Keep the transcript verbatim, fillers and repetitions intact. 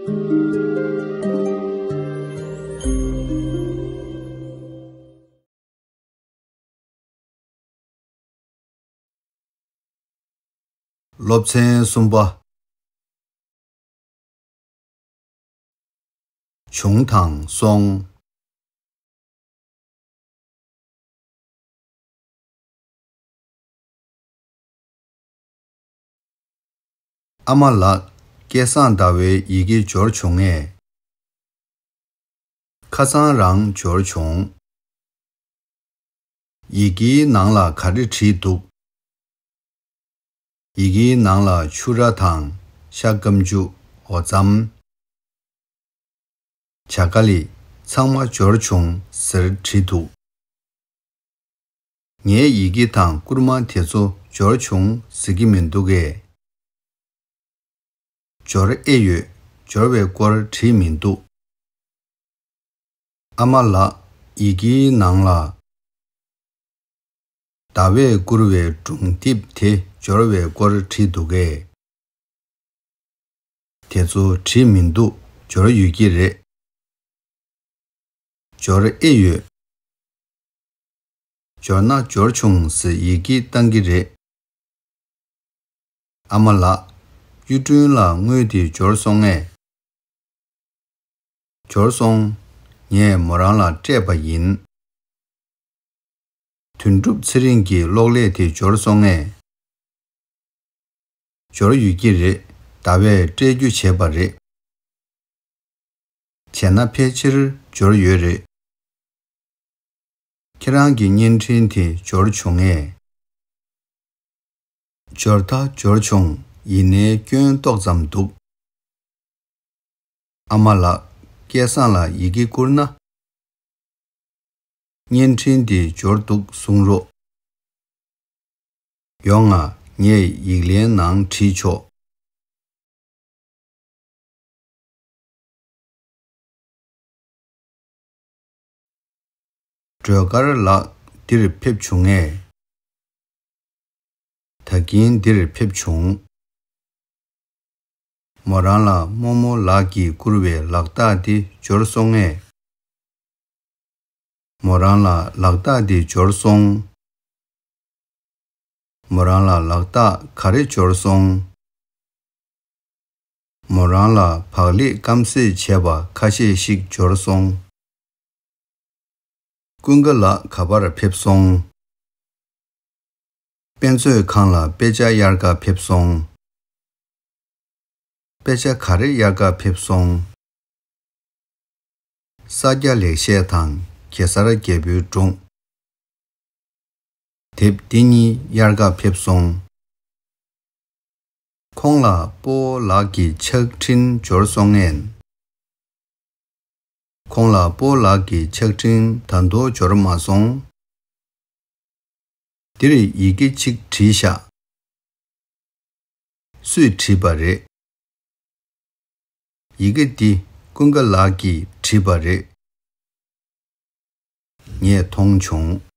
སློབ་ཚན་གསུམ་པ། བྱུང་དང་སོང་། ཨ་མ་ལགས། སྐལ་བཟང་ཟླ་བའི་ཡི་གེ་འབྱོར་བྱུང་ངས། ཁ་སང་རང་འབྱོར་བྱུང་། ཡི་གེའི་ནང་ལ་ག་རེ་བྲིས་འདུག་ཡི་གེའི་ནང་ལ་ཕྱུ་ར་དང་ཤ་སྐམ་ཆུ། འོ་ཙམ། བྱ་དཀའ་ལས། ཚང་མ་འབྱོར་བྱུང་ཟེར་བྲིས་འདུག་ངའི་ཡི་གེ་དང་བསྐུར་མ་དེ་ཚོ་འབྱོར་བྱུང་ཟེར་གྱི་མི་འདུག་གས། འབྱོར་ཨེ་ཡོད། འབྱོར་བའི་སྐོར་བྲིས་མི་འདུག་ཨ་མ་ལགས། ཡི་གེའི་ནང་ལ། ཟླ་བས་བསྐུར་བའི་སྒྲུང་དེབ་དེ་འབྱོར་བའི་སྐོར་བྲིས་འདུག་གས། དེ་ཚོ་བྲིས་མི་འདུག་འབྱོར་ཡོད་ཀྱི་རེད། འབྱོར་ཨེ་ཡོད། འབྱོར་ན་འབྱོར་བྱུང་ཟེར་ཡི་གེ་བཏང་གི་རེད། ཨ་མ་ལགས། གཡུ་སྒྲོན་ལ་དངུལ་དེ་འབྱོར་སོང་ངས། འབྱོར་སོང་། ངས་མོ་རང་ལ་སྤྲད་པ་ཡིན། དོན་གྲུབ་ཚེ་རིང་གི་གློག་ཀླད་དེ་འབྱོར་སོང་ངས། འབྱོར་ཡོད་ཀྱི་རེད། ཟླ་བས་སྤྲད་རྒྱུ་བྱས་པ་རེད། བྱས་ན་ཕལ་ཆེར་འབྱོར་ཡོད་རེད། ཁྱེད་རང་གི་བརྙན་འཕྲིན་དེ་འབྱོར་བྱུང་ངས། འབྱོར་ད་འབྱོར་བྱུང་། ཡིན་ནའི་སྐྱོན་ཏོག་ཙམ་འདུག་ཨ་མ་ལགས། སྐལ་བཟང་ལ་ཡི་གེ་བསྐུར་ན། བརྙན་འཕྲིན་འདི་འབྱོར་འདུག་གསུང་རོགས། ཡོང་ང་། ངས་ཡིག་ལན་ནང་བྲིས་ཆོག་སྒྲོལ་དཀར་ལགས་འདིར་ཕེབས་བྱུང་ངས། ད་གིན་འདིར་ཕེབས་བྱུང་། མོ་རང་ལ་རྨོ་མོ་ལགས་ཀྱིས་བསྐུར་བའི་ལག་རྟགས་འདི་འབྱོར་སོང་ངས། མོ་རང་ལ་ལག་རྟགས་འདི་འབྱོར་སོང་། མོ་རང་ལ་ལག་རྟགས་ག་རེ་འབྱོར་སོང་། མོ་རང་ལ་བག་ལེབ་སྐམ་སྲེག་བྱས་པ་ཁ་ཤས་ཤིག་འབྱོར་སོང་། ཀུན་དགའ་ལགས་ག་པར་ཕེབས་སོང་། དཔེ་མཛོད་ཁང་ལ་དཔེ་ཆ་གཡར་ག་ཕེབས་སོང་། དཔེ་ཆ་ག་རེ་གཡར་ག་ཕེབས་སོང་། ས་སྐྱ་ལེགས་བཤད་དང་གེ་སར་རྒྱལ་པོའི་སྒྲུང་། དེབ་འདི་གཉིས་གཡར་ག་ཕེབས་སོང་། ཁོང་ལ་སྤོ་བོ་ལགས་ཀྱི་ཕྱག་འཕྲིན་འབྱོར་སོང་ངས། ཁོང་ལ་སྤོ་བོ་ལགས་ཀྱི་ཕྱག་འཕྲིན་ད་དུང་འབྱོར་མ་སོང་། འདིར་ཡི་གེ་གཅིག་བྲིས་ཤག་སུས་བྲིས་པ་རེད། ཡི་གེ་འདི་ཀུན་དགའ་ལགས་ཀྱིས་བྲིས་པ་རེད། ངས་མཐོང་བྱུང་